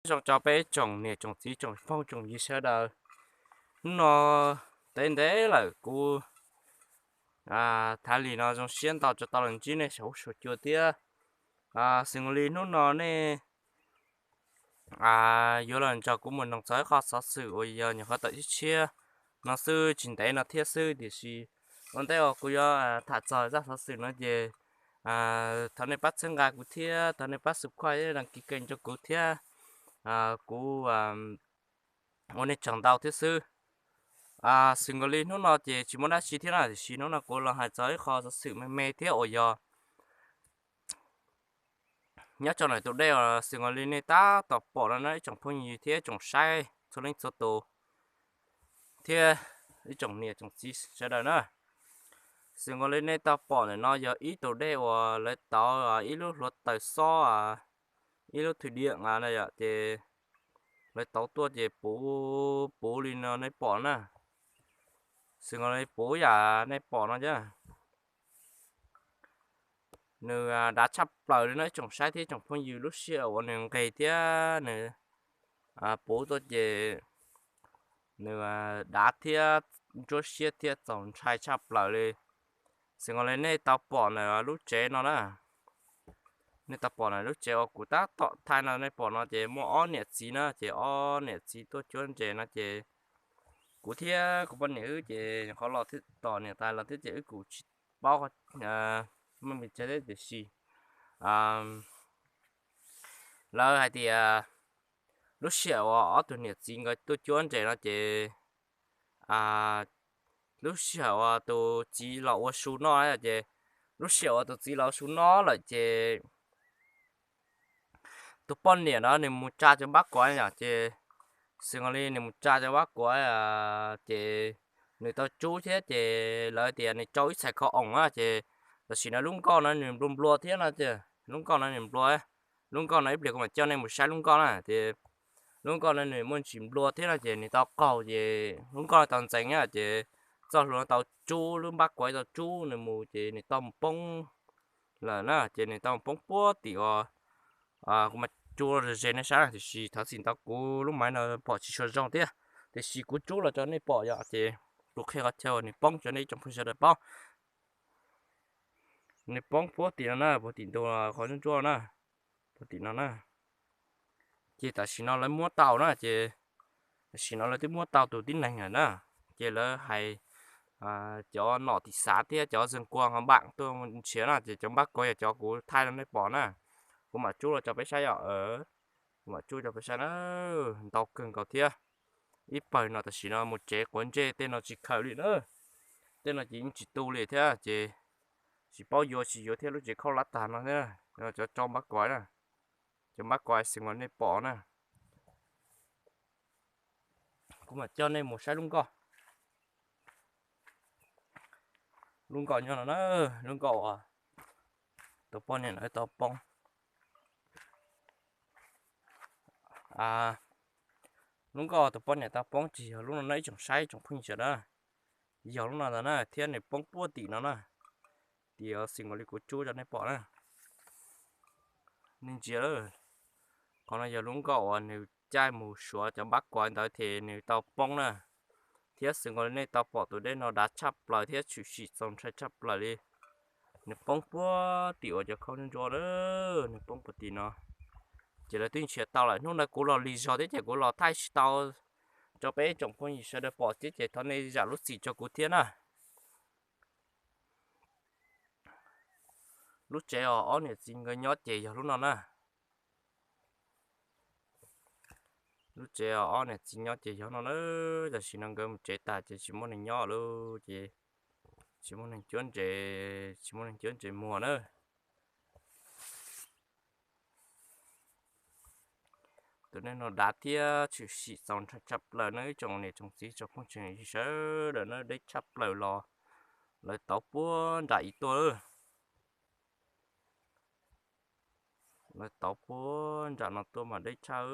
Zoo rau peb tsoom niam tsoom txiv tsoom phooj tsoom ywg sawv daws. Hnub no ntev ntev lawm kuv Thav Lis no zoo siab ntau tau los ntsib nej saum huab saum cua thiab. Xws li hnub no nej yuav los nrog kuv mus noog txog ib qho xov xwm uas yog nyuam qhuav tawm tshiab tshiab no xwb, tsis ntev no thiab xwb, tiam sis ua ntej uas kuv yuav tham txog zaj xov xwm no ces thov nej pab txhawb nqa kuv thiab thov nej pab subscribe, đăng ký kênh rau kuv thiab kuv ua nej tsaug ntau thiab xwb. Xws nkaus li hnub no ces tsis muaj dab tsi thiab na, tiam sis hnub no kuv los hais txog ib qho xov xwm me me thiab uas yog nyob rau ntawm tus dej uas xws nkaus li nej tab tom pom no na ib tsoom phooj ywg thiab ib tsoom saib txhua leej txhua tus thiab ib tsoom niam tsoom txiv sawv daws na. Xws nkaus li nej tau pom ntawm no yog ib tus dej uas lawv tauv ib lub hluav taws xob, ib lub thwm diam na yom, ces lawv tauv tuaj ces puv puv li no nej pom na. Xws nkaus li puv yam nej pom no thiab. Nws dav tshaj plaws li no ib tsoom saib thiab ib tsoom phooj ywg, lub sij hawm uas nws nqes thiab nws puv tuaj ces nws dav thiab ntsuab siab thiab txaus ntshai tshaj plaws li. Xws nkaus li nej tau pom ntawm lub tsev no na, nej tau pom ntawm lub tsev uas kuv tab tom thaij no nej pom no ces muaj ob niam txiv na, ces ob niam txiv tuaj cuab ntses no ces kuv thiab kuv poj niam wb ces qhov los thiab tom niam tais los thiab ces wb kuj tsis paub meej li cas thiab tiam sis lawv hais tias lub sij hawm uas ob tug niam txiv nkawd tuaj cuab ntses no ces lub sij hawm uas tus txiv los ua su noj na ces lub sij hawm uas tus txiv los ua su noj lawm ces tus poj niam no nws mus tsa cov npab kuav yom, ces xws nkaus li nws mus tsa cov npab kuav ces nws tau tsub thiab ces lawv tias nws rau ib txhais khau oos na ces tam sim no lub nkoj no nws nplua nplua thiab no ces lub nkoj no nws nplua. Lub nkoj no ib pliag kuv mam coj nej mus saib lub nkoj na ces lub nkoj no nws muaj ntsis nplua thiab no ces nws tau qaug ces lub nkoj no tau ntxeev na ces txoj hlua no tau tsub, lub npab kuav tau tsub nws mus ces nws tau mus poob lawm na, ces nws tau mus poob puag tim uas kuv mam tsuj ze nej saib na, tiam sis thov txim ntau kuv lub maiv no pom tsis tshua zoo thiab, tiam sis kuv tsub los rau nej pom yom, ces kuv qhia qhov chaw uas nws poob rau nej ib tsoom phooj ywg sawv daws paub. Nws poob puag tim no na, puag tim ntug qhov ntsuab ntsuab na, puag tim no na. Ces tam sim no lawv muab tau na, ces tam sim no lawv twb muab tau tus tib neeg lawm na. Ces lawv hais cov nom tim xav thiab cov zeeg kua ho npam tuaj nrhiav na, ces cov npab kuav yog cov kuv thaij rau nej pom na. Kuv mam tsub los rau peb saib yom, kuv mam tsub rau peb saib na. Ntau kawg nkaus thiab. Ib pawg no tam sim no mus tsev quav ntsej, tej no tsis khaws li na. Tej no ces yeej tsis tu li thiab ces tsis paub yuav tsis yuav thiab, lub tsev khaub hlab tag no thiab. Cov tso npab kuav na, cov npab kuav xws uas nej pom na. Kuv mam coj nej mus saib lub nkoj. Lub nkoj nyob no na, lub nkoj uas tus poj niam no tau poob. Lub nkoj tus poj niam tau poob tsis yog lub no na ib tsoom saib tsoom phooj ywg sawv daws, yog lub no ntag na, thiab nws poob puag tim no na. Tias xws nkaus li kuv tsub rau nej pom na. Nej ntsia lawm, qhov no yog lub nkoj uas nws caij mus suav cov npab kuav ntawd ces nws tau poob na. Thiab xws nkaus li nej tau pom tus dej no dav tshaj plaws thiab tshwm sim txaus ntshai tshaj plaws li. Nws poob puag tim uas cov khaub ntsuab ntsuab lawm, nws poob puag tim no. Ces lawv twb nrhiav tau lawm, hnub ntawd kuv los lig zog thiab ces kuv los thaij tsis tau rau peb tsoom phooj ywg sawv daws pom thiab ces thov nej zam lub txim rau kuv thiab na. Lub tsev uas ob niam txiv nkawd nyob ces yog lub no na. Lub tsev uas ob niam txiv nyob ces yog no na. Tam sim no nkawd mus tsev tas ces tsis muaj neeg nyob lawm ces tsis muaj neeg cuab ntses, tsis muaj neeg cuab ntses muag na. Tus dej no dav thiab tshwm sim txaus ntshai tshaj plaws na ib tsoom niam tsoom txiv tsoom phooj tsoom ywg sawv daws na, deb tshaj plaws los lawv tauv puag nram ib tuaj. Lawv tauv puag nram no tuaj mas deb tshaj.